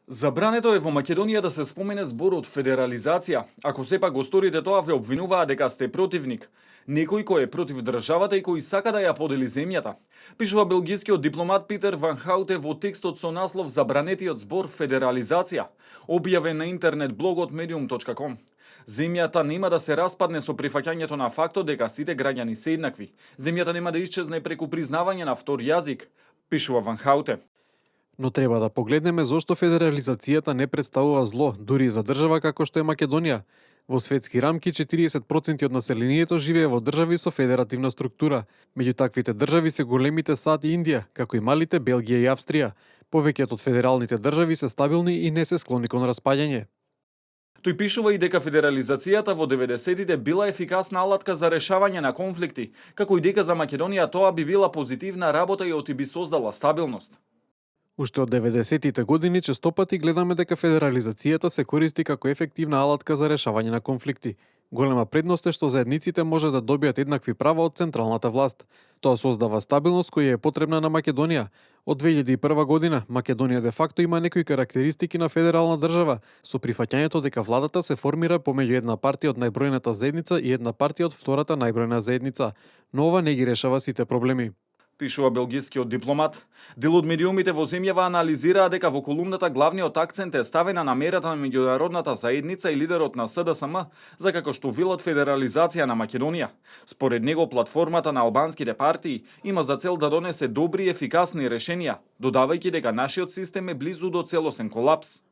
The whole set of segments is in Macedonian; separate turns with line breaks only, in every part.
Забрането е во Македонија да се спомене зборот федерализација, ако сепак го сторите тоа ве обвинуваат дека сте противник. Некој кој е против државата и кој сака да ја подели земјата. Пишува белгискиот дипломат Питер Ван Хауте во текстот со наслов Забранетиот збор федерализација, објавен на интернет блогот medium.com. Земјата нема да се распадне со прифаќањето на фактот дека сите граѓани се еднакви. Земјата нема да исчезне преку признавање на втор јазик, пишува Ван Хауте.
Но треба да погледнеме зошто федерализацијата не представува зло, дури и за држава како што е Македонија. Во светски рамки 40% од населението живее во држави со федеративна структура. Меѓу таквите држави се големите САД и Индија, како и малите Белгија и Австрија. Повеќето од федералните држави се стабилни и не се склони кон распаѓање.
Тој пишува и дека федерализацијата во 90-тите била ефикасна алатка за решавање на конфликти, како и дека за Македонија тоа би била позитивна работа и оти би создала стабилност.
Уште од 90-тите години честопати гледаме дека федерализацијата се користи како ефективна алатка за решавање на конфликти. Голема предност е што заедниците може да добијат еднакви права од централната власт. Тоа создава стабилност која е потребна на Македонија. Од 2001 година Македонија де факто има некои карактеристики на федерална држава, со прифаќањето дека владата се формира помеѓу една партија од најбројната заедница и една партија од втората најбројна заедница, но ова не ги решава сите проблеми.
Пишува белгискиот дипломат. Дел од медиумите во земјава анализираа дека во колумната главниот акцент е ставен на намерата на меѓународната заедница и лидерот на СДСМ за како што велат федерализација на Македонија. Според него платформата на албанските партии има за цел да донесе добри и ефикасни решенија, додавајќи дека нашиот систем е близу до целосен колапс.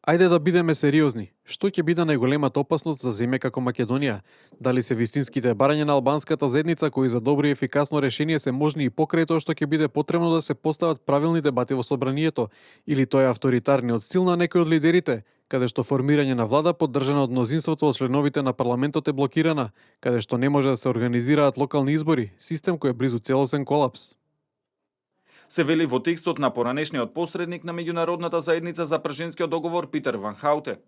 Ајде да бидеме сериозни. Што ќе биде најголемата опасност за земја како Македонија? Дали се вистинските барања на албанската заедница кои за добро и ефикасно решение се можни и покрај тоа што ќе биде потребно да се постават правилни дебати во собранието, или тој авторитарниот стил на некои од лидерите, каде што формирање на влада поддржана од мнозинството од членовите на парламентот е блокирана, каде што не може да се организираат локални избори, систем кој е близу целосен колапс.
Се вели во текстот на поранешниот посредник на меѓународната заедница за Пршинскиот договор Питер Ван Хауте.